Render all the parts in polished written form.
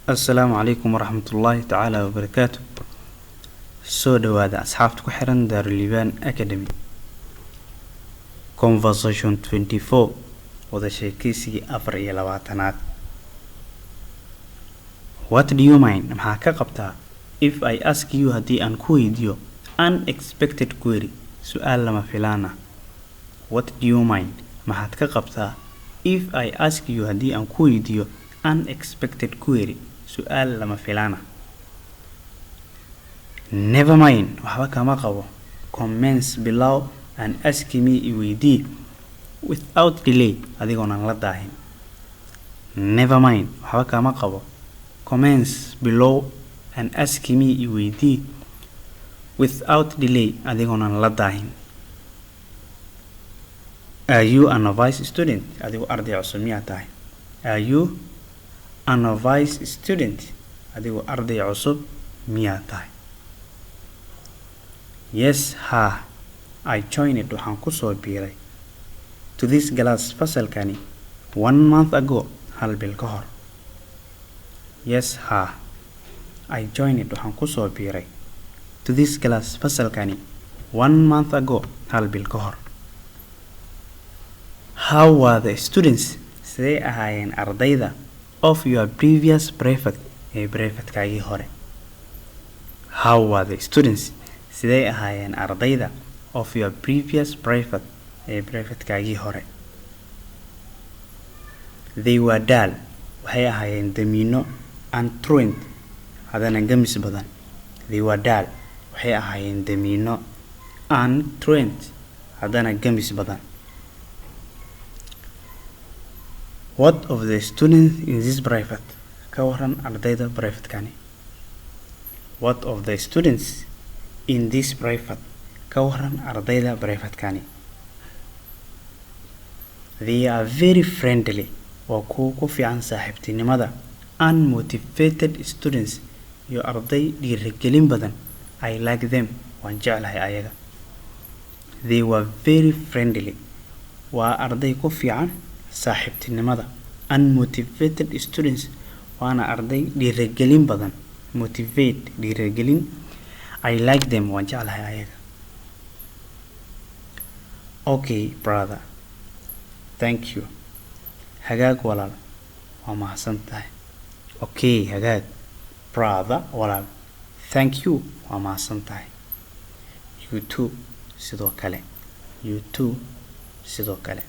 Assalaamu calaykum waraxmatullaahi tacaala wabarakaatu. Soo dhawaada asxaabta ku xiran Daaruliibaan Academy. Conversation 24, wada sheekeysigii 24aad. What do you mind, maxaa ka qabtaa, if I ask you, haddii aan ku weydiiyo, unexpected query, su-aal lama filaan ah? What do you mind, maxaad ka qabtaa, if I ask you, haddii aan ku weydiiyo, unexpected query, su-aal lama filaan ah? Never mind, waxba kama qabo. Commence, bilow, and ask me, i weydii, without delay, adigoonan la daahin. Never mind, waxba kama qabo. Commence, bilow, and ask me, i weydii, without delay, adigoonan la daahin. Are you a novice student? Adigu arday cusub miyaa tahay? Are you a novice student? Adigu arday cusub miyaa tahay? Yes, haa. I joined, waxaan kusoo biiray, to this class, fasalkani, one month ago, hal bil ka hor. Yes, haa. I joined, waxaan kusoo biiray, to this class, fasalkani, one month ago, hal bil ka hor. How were the students, sidee ahaayeen ardayda, of your previous private, ee privatekaagii hore? How were the students, sidee ahaayeen ardayda, of your previous private, ee privatekaagii hore? They were dull, waxay ahaayeen damiino, and truant, haddana gamis badan. They were dull, waxay ahaayeen damiino, and truant, haddana gamis badan. What of the students in this private? Ka waran ardayda privatekani? What of the students in this private? Ka waran ardayda privatekani? They are very friendly, waa kuwo ku fiican saaxiibtinimada, and motivated students, iyo arday dhiirigelin badan. I like them, waan jeclahay ayaga. They were very friendly, waa arday ku fiican saaxiibtinimada, and motivated students, waana arday dhiirigelin badan. Motivate, dhiirigelin. I like them, waan jeclahay ayaga. Okay, brother, thank you. Hagaag walaal, waa mahadsan tahay. Okay, hagaag, brother, walaal, thank you, waa mahadsan tahay. You too, sidoo kale. You too, sidoo kale.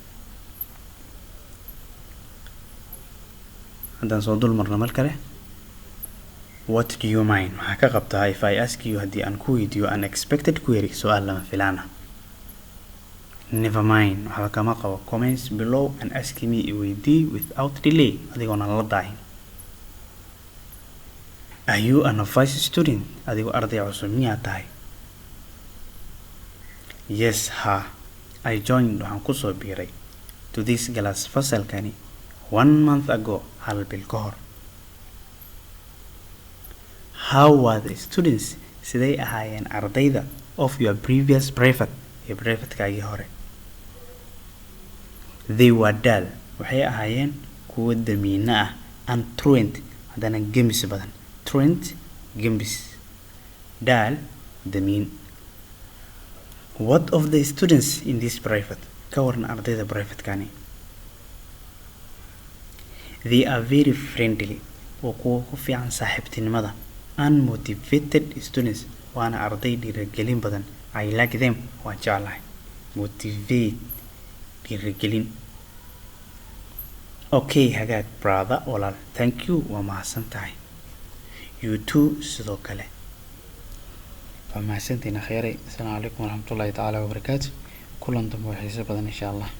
Haddaan soo dul marno mar kale. What do you mind, maxaa ka qabtaa, if I ask you, haddii aan ku weydiiyo, unexpected query, su-aal lama filaan ah? Never mind, waxba kama qabo. Commence, bilow, and ask me, i weydii, without delay, adigoona la daahin. Are you a novice student? Adigoo arday cusub miyaa tahay? Yes, haa. I joined, waxaan kusoo biiray, to this class, fasalkani, one month ago, hal bil ka hor. How were the students, siday ahaayeen ardayda, of your previous private, ee privatekaagii hore? They were dull, waxay ahaayeen kuwo damiino ah, and truant, haddana gemis badan. Truant, gemis. Dull, damiin. What of the students in this private? Ka waran ardayda privatekani? They are very friendly, waa kuwo ku fiican saaxiibtinimada, and motivated students, waana arday dhiirigelin badan. I like them, waan jeclahay. Motivate, dhiirigelin. Okay, hagaag, brother, walaal, thank you, waa mahadsan tahay. You too, sidoo kale. Waa mahadsantihiin akhyaaray. Asalaamu calaykum waraxmatullaahi tacaala wabarakaatu. Kulan dambe oo xiiso badan, insha Allah.